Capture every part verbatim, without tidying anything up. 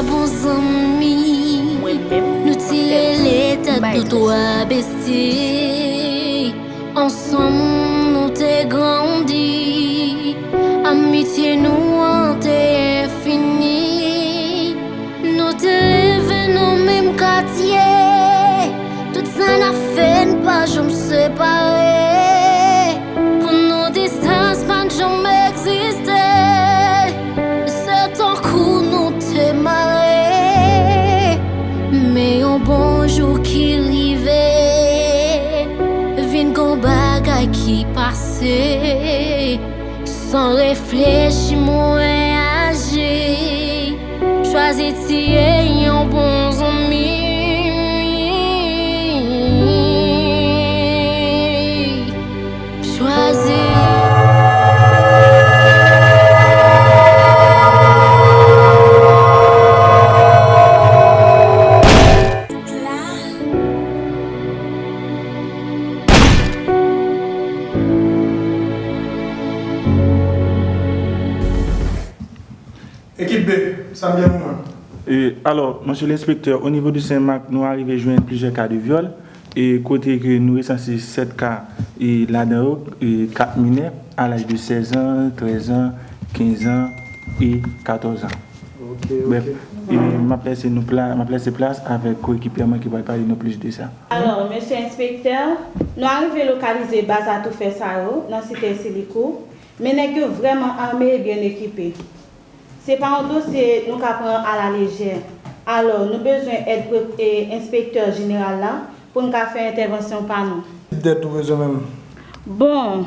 Bon zanmi, nou te rele tèt nou twa besti. Ansanm nou te grandi, amitye nou an te enfini. Nou te leve nan menm katye, tout sa n ap fè n pa janm separe. Pou nou distans pa t janm egziste. Se tankou nou te mare. Men yon bon jou ki rive, vin gon bagay ki pase. San reflechi mwen aji. Chwazi tiye yon bon zanmi. Chwazi. Ekip B, sa m gen pou mwen? E, alò, Mesye Lenspektè, o nivo de Senmak, nou arive jwenn plizyè ka de vyòl, e kote ke nou resanse sèt ka, e ladan yo, e kat minè, a laj de sèz an, trèz an, kenz an e katòz an. Brèf, e m ap lese nou pla, m ap lese plas avèk koekipyè mwen ki pral pale nou plis de sa. Alò, Mesye Enspektè, nou arive lokalize baz atoufè sa yo nan Site Silikou, men nèg yo vrèman ame e byen ekipe. Se pa yon dosye nou ka pran alalejè. Alò, nou bezwen èd Enspektè Jeneral la pou n ka fè entèvansyon pa nou. Ki dèt ou bezwen menm? Bon,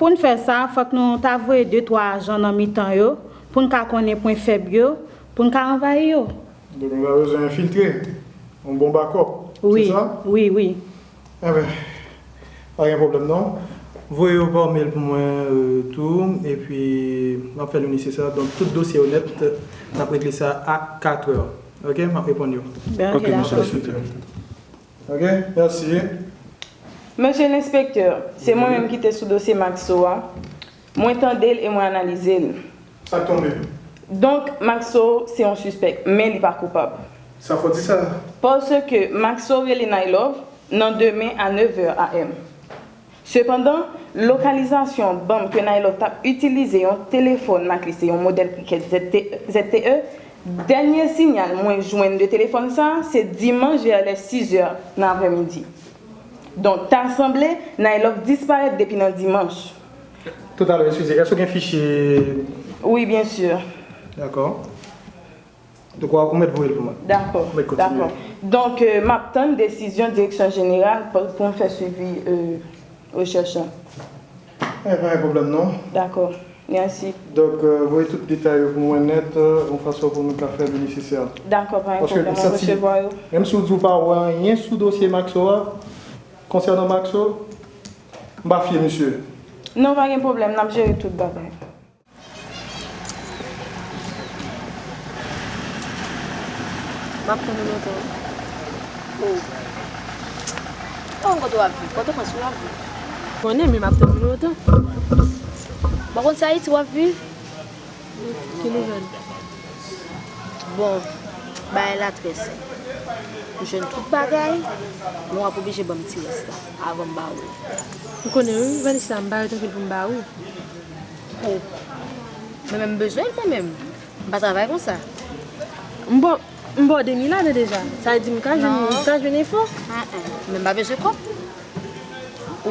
pou n fè sa, fòk nou ta voye de twa ajan nan mitan yo pou n ka konnen pwen fèb yo, pou n ka anvayi yo. Donk nou ta bezwen enfiltre, yon bon bakòp, se sa? Wi, wi, wi. Enben, pa gen pwoblèm non. Voye yo pa mail pou mwen tou, epi m ap fè nou nesesè. Donk, tout dosye yo nèt, n ap regle sa a katrè. Oke, m ap reponn yo. Ben, oke, dakò. Oke, mèsi. Mesye Lenspektè, se mwen menm ki te sou dosye Maxo a. Mwen tande l e mwen analize l. Sa k tonbe? Donk, Maxo se yon sispèk, men li pa koupab. Sa fò di sa? Paske Maxo rele Nailove nan demen a nèv è a m. Sepandan, lokalizasyon banm ke Nailove t ap itilize yon telefòn Maclise, yon modèl Cricket Z T E, dènye siyal mwen jwenn de telefòn sa a, se dimanch vè lè siz è nan aprèmidi. Donk, ta sanble, Nailove disparèt depi nan dimanch. Toutalè, eskize, èske w gen fichye? Wi, byen si. Dakò. Donk, w ap, ou mèt voye l pou mwen. Dakò, dakò. Donk, euh, m ap tann desizyon Direksyon Jeneral pou, pou m fè swivi, euh, rechèch la. Ebyen, pa gen pwoblèm non. Dakò, mèsi. Donk, euh, voye tout detay yo pou mwen nèt, euh, yon fason pou nou ka fè le nesesè. Dakò, pa gen pwoblèm, m ap resevwa yo. Menm si w di w pa wè anyen sou dosye Maxo a, konsènan Maxo, m pa fye misye. Non, pa gen pwoblèm, n ap jere tout bagay. M ap tann ou lontan wi. Oh. Oh, kote w ap viv? Pòtoprens ou w ap viv? Konnen, men m ap tann ou lontan. Bon, konn se Ayiti w ap viv? Ki nouvèl? Bon, bagay la trè senp. M jwenn tout bagay, men w ap oblije ban m ti rès la, avan m ba ou l. M konnen wi, Vanessa, m pa ret anpil pou m ba ou. Oh. Mwen menm m bezwen l mwen menm. M pa travay konsa. M ba w, m ba w de mil ane deja. Sa vle di m ka jwenn, m ka jwenn enfo. Mwen m pa bezwen kòb.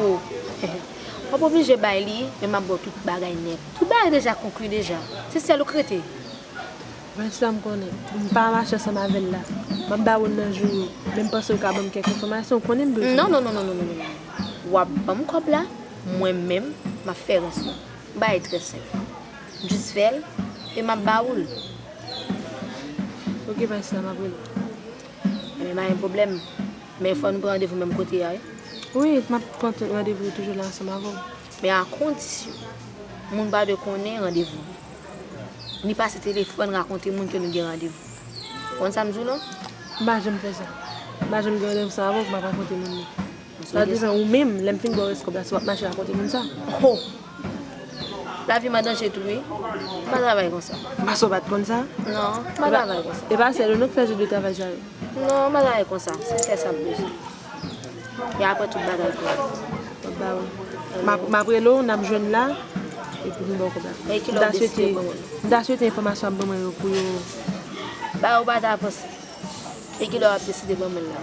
Oh. W ap oblije bay li, men m ap ba w tout bagay nèt. Tout bagay deja konkli deja. Se sèl ou k rete. Vanessa, m konnen. M pa mache ansanm avè l la. M ap ba ou l nan jou yo. Men m panse ou ka ban m kèk enfòmasyon, ou konnen m bezwen. Non, non, non, non, non, non, non. W ap ban m kòb la, mwen menm, m ap fè rès lan. Bagay trè senp. M jis fè l, e m ap ba ou l. Ok, Vanessa, m ap rele w. Ebyen, pa gen pwoblèm. Men fò nou pran randevou menm kote a, wi. Wi, m ap pran randevou toujou la ansanm avè w. Men a kondisyon, moun pa dwe konnen randevou nou. Ni pase telefòn rakonte moun ke nou gen randevou. Ou konn sa m di w lan? M pa janm fè sa. M pa janm gen randevou sa avè w pou m ap rakonte moun li. Sa devan ou menm, lè m fin ba w rès kòb la, si w ap mache rakonte moun sa. Ho! Lavi m an danje tou wi. M pa travay konsa. M panse w pa t konn sa. Non, m pa travay konsa. E pa sèl ou non k fè jan de travay sa yo. Non, m pa travay konsa. Se kè sa m bezwen. E apre tout bagay pou ou. M ap ba ou. M ap, m ap rele w, n ap jwenn la, epi m ba w kòb la. E kilè w deside ban mwen l? M ta swete enfòmasyon w ap ban mwen yo pou yo. Ba ou pa ta panse. E kilè w ap deside ban mwen l la?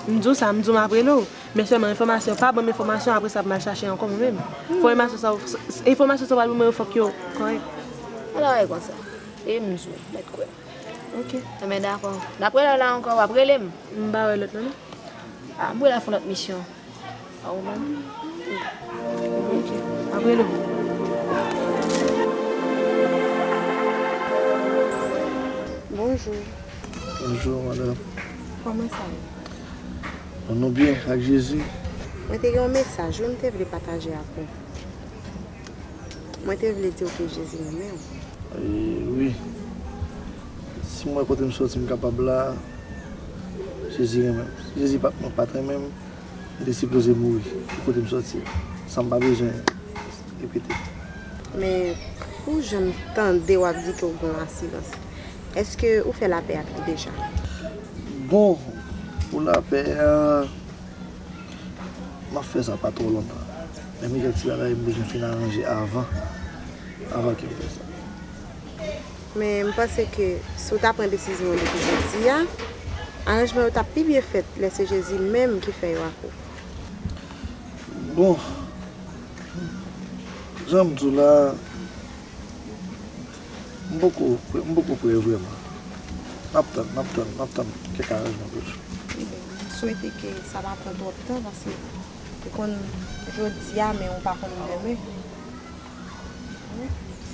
M di w sa, m di w m ap rele w. Men sèlman enfòmasyon, pa ban m enfòmasyon, apre sa ap mal chache ankò mwen menm. Fò enfòmasyon sa, enfòmasyon sa w pral ban mwen yo fòk yo kòrèk. Ala wè konsa. E m di w, mèt kwè. Ok. Enben dakò. N ap rele w la ankò, w ap rele m. M pa wè lòt la non. Ah, m rele w fè yon lòt misyon. A ou menm? Ok. M ap rele w. Bonjou. Bonjou, madanm. Kòman sa ye? Nou byen, ak Jezi. Mwen te gen yon mesaj, wi, m te vle pataje ak ou. Mwen te vle di w ke Jezi renmen w. E, wi. Si m wè kote m soti, m kapab la, Jezi renmen m. Si Jezi pa, pa t renmen m, m te sipoze mouri pou kote m soti a, san m pa bezwen repete. Men, pou jan m tande w ap di ke w gen yon asirans, èske ou fè lapè ak li deja? Bon, pou lapè a, m ap fè sa pa twò lontan. Men m gen kèk ti bagay m bezwen fin aranje avan, avan ke m fè sa. Men m panse ke si w ta pran desizyon an depi jodi a, aranjman yo t ap pi byen fèt lè se Jezi menm ki fè yo ak ou. Bon, jan m di w la, m poko, m poko prè vrèman. M ap tann, m ap tann, m ap tann kèk aranjman toujou. Ebyen, m swete ke sa pa pran twòp tan, paske ou konn jodi a, men ou pa konn demen.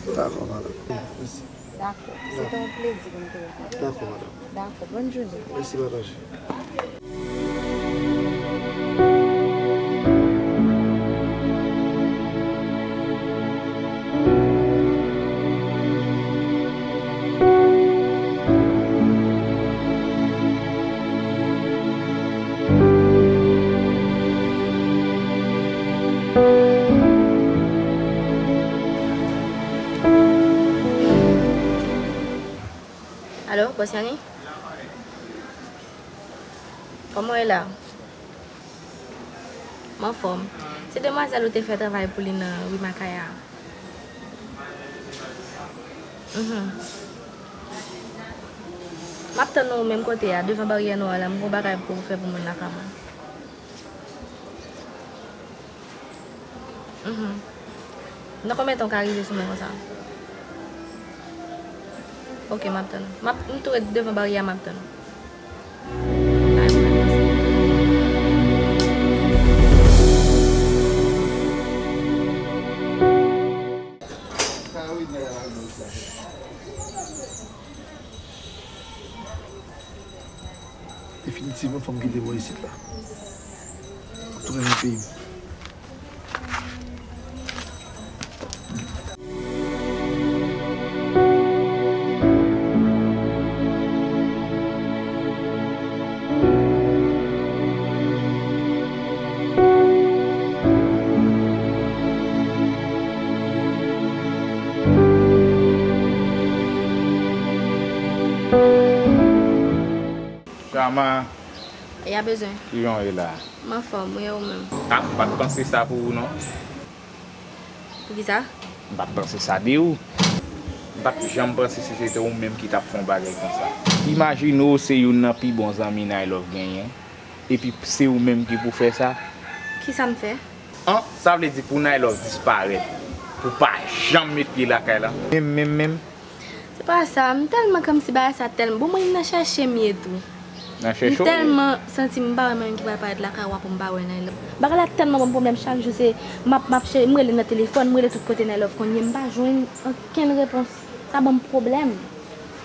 Dakò, madanm. Mèsi. Dakò. Se te yon plezi pou m te wè w. Dakò, madanm. Dakò. Bòn jounen. Mèsi, pataje. Alo, Bòs Yani? Kòman w ye la? M anfòm. Se demwazèl ou te fè travay pou li nan ri Makaya a. Mhm. M ap tann ou menm kote a, devan baryè nwa a la, m gen yon bagay pou ou fè pou moun lakay mwen. Mhm. Nan konbyen tan w ka rive sou mwen konsa? Ok, m ap tann ou. M ap, m tou ret devan baryè a, m ap tann ou. Definitivman, fò m kite bò isit la. M ap tounen nan peyi m. Chama. Ya bezwen. Kijan w ye la? M anfòm, wi, e ou menm? Ah, m pa t panse sa pou ou, non. Poukisa? M pa t panse sa de ou. M pa t janm panse si se te ou menm ki t ap fè yon bagay konsa. Imajine w se youn nan pi bon zanmi Nailove genyen, epi se ou menm ki pou fè sa. Kisa m fè? An, sa vle di pou Nailove disparèt, pou pa janm met pye lakay la. Menm, menm, menm. Se pa sa, m tèlman kòmsi bagay sa tèlman. Bon, mwen nan chèche m ye tou. Nan chèche w ye? M tèlman santi m pa wè moun ki pral parèt lakay ou a pou m pa wè Nailove. Bagay la tèlman ban m pwoblèm, chak jou se m ap, m ap chè-, m rele nan telefòn, m rele tout kote Nailove konn ye, m pa jwenn okenn repons. Sa ban m pwoblèm.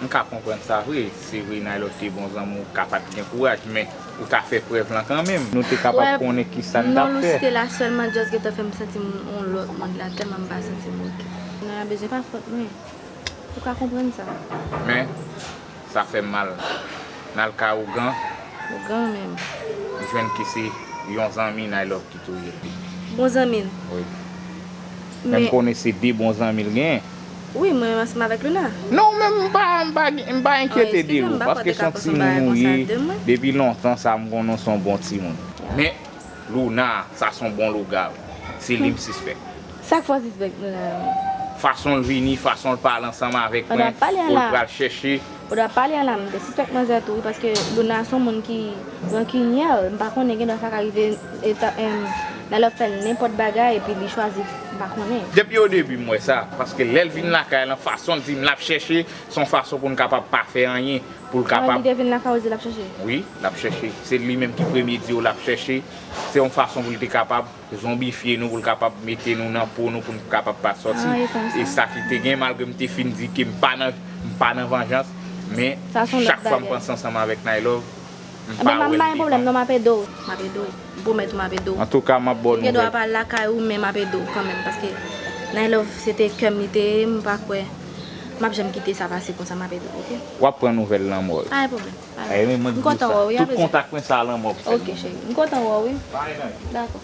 M ka konprann sa vre, se vre Nailove te bon zanmi w, ou ka pa t gen kouraj, men ou ta fè prèv lan kanmenm. Nou te kapab konnen kisa n t ap fè. Non, Lou site la sèlman just gentan fè m santi m yon lòt mond la, tèlman m pa santi m oke. Nan la bezwen pa fòt mwen. Ou ka konprann sa. Men, sa fè m mal. N al kay ougan. Ougan menm. M jwenn ke se yon zanmi Nailove ki touye l. Bon zanmi l? Wi. Men m konnen se de bon zanmi l genyen. Wi, mwen menm ansanm avèk Luna. Non, ou menm m pa, m pa, m pa enkyete de ou, paske se yon timoun ou ye, depi lontan sa m konnen w se yon bon timoun. Men, Luna, sa se yon bon lougawou. Se li m sispèk. Sa k fè w sispèk Luna menm? Fason l vini, fason l pale ansanm avèk mwen, pou l pral chèche. Ou ta pale a la, m te sispèk manzè tou wi, paske Luna se yon moun ki rankinyè, m pa konnen, gen dwa sa ka rive, eta, em, Nailove fè l nenpòt bagay, epi li chwazi, m pa konnen. Depi o debi m wè sa, paske lè l vin lakay lan, fason l di m l ap chèche, se yon fason pou n kapab pa fè anyen, pou l kapab. Li te vin lakay ou di l ap chèche? Wi, l ap chèche. Se li menm ki premye di w l ap chèche. Se yon fason pou l te kapab zonbifye nou, pou l kapab mete nou nan po nou, pou n kapab pa sòti. E sa ki te gen, malgre m te fin di ke m pa nan, m pa nan vanjans, men chak fwa m panse ansanm avèk Nailove, m pa wè l devan. Ebyen, m pa gen pwoblèm non, m ap ede w. M ap ede w. M pwomèt ou m ap ede w. Antouka, m ap ba w nouvèl. Ou gen dwa pa al lakay ou, men m ap ede w kanmenm, paske Nailove se te kè m li te ye, m pa kwè m ap janm kite sa pase konsa, m ap ede w, oke? W ap pran nouvèl lanmò yo. Pa gen pwoblèm, pa gen pwoblèm. M kontan wè w wi, pa bezwen. Tout kontak mwen sa lanmò pou fè. Oke, cheri. M kontan wè w wi. Pa gen anyen. Dakò.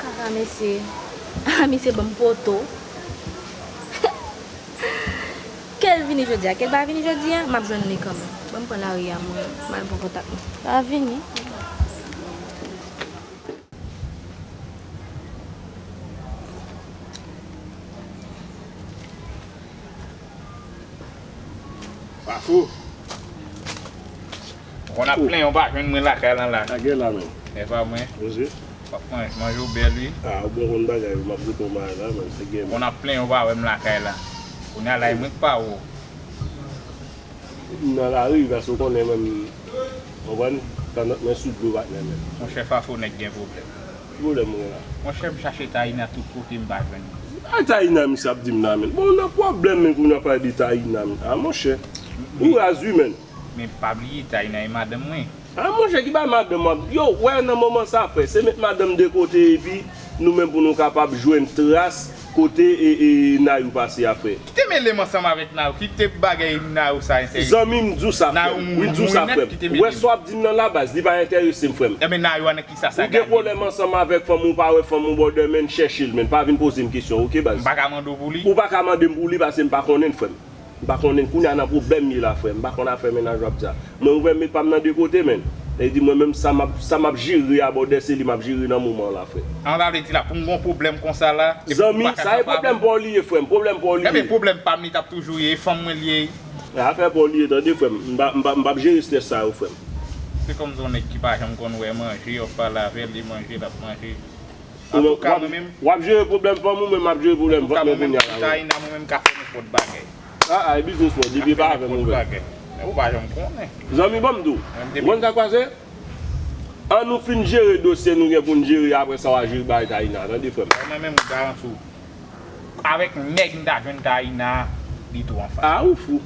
Kaka mesye. Ah, misye ban m poto. Ke l vini jodi a, ke l pa vini jodi a, m ap jwenn li kanmenm. Ban m pran lari a mwen, m al pran kontak mwen. Pa vini. Fafou. Ou konn ap plenyen ou pa jwenn mwen lakay lan la. Lagè la menm. E pa mwen. Poze. W ap manje, manje w bèl wi. Ah, ou bon konn bagay, m ap goute w malè la, men se gen. Ou konn ap plenyen ou pa wè m lakay la. Kounye a la, e mwen k pa wè w. M nan lari, paske w konnen mwen, m, konprann, tanant mwen sou dlo patnè mwen. Monchè Fafo nèg gen pwoblèm. Ki pwoblèm ou gen la? Monchè, m chache Taina tout kote, m pa jwenn li. A Taina misye ap di m la, men. Bon, nan pwoblèm, men kounye a pale de Taina, men. A, monchè. Ou raz wi, men. Men pa bliye, Taina e madanm mwen. A, monchè, ki bay madanm w ap, yo, wè nan moman sa, frè, se met madanm de kote epi nou menm pou nou kapab jwenn tras kote e, e, Nayou pase a, frè. Ki te mele m ansanm avèk Nayou, ki te bagay Nayou sa enterese m? Zanmi, m di w sa, frè m. M di w sa, frè m. Ou wè sa w ap di m nan la baz, li pa enterese m, frè m. Ebyen, Nayou a nan ki sa sa gade m? Ou gen pwoblèm ansanm avèk fanm ou, pa wè fanm ou, brother, men chèche l, men pa vin poze m kesyon, oke, baz? M pa ka mande w pou li? Ou pa ka mande m pou li, paske m pa konnen l, frè m. M pa konnen, kounye a nan pwoblèm m ye la, frè m. M pa konn afè mennaj w ap di a. Mwen ouvè met pa m nan de kote, men. Sa vle di mwen menm sa m ap, sa m ap jere a bòdè, se li m ap jere nan moman an la, frè m. An, sa vle di la, pou m gon pwoblèm konsa la, zanmi, sa e pwoblèm pa w li ye, frè m. Pwoblèm pa w li ye. Ebyen, pwoblèm pa m li t ap toujou ye, e fanm mwen li ye. Afè pa w li ye, tande, frè m. M pa, m pa, m p ap jere strès sa yo, frè m. Se kòmsi yon nèg ki pa janm konn wè manje, w ap pale avè l de manje, l ap manje. Antouka, mwen menm, w ap jere pwoblèm fanm ou, men m ap jere pwoblèm vant mwen kounye a la. Taina, mwen menm, m ka fè nenpòt bagay. A, a, e biznis mwen, depi pa avè m ouvè. Ou pa janm konnen. Zanmi, ban m di w. Ou konn sa k pase? An nou fin jere dosye nou gen pou n jere, apre sa w a jere bagay Taina, tande, frè m. Mwen menm, m garanti w. Avèk nèg m ta jwenn Taina, li tou anfas. A, ou fou.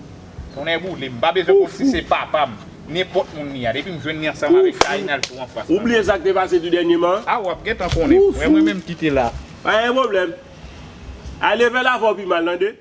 Tonnè boule, m pa bezwen konn si se papa m, nenpòt moun li a. Depi m jwenn li ansanm avèk Taina, l tou anfas mwen. Ou bliye sa k te pase tou dènyèman an? A, w ap gentan konnen. Ou fou. Mwen menm ki te la. Pa gen pwoblèm. A, leve l avan w pi mal, tande?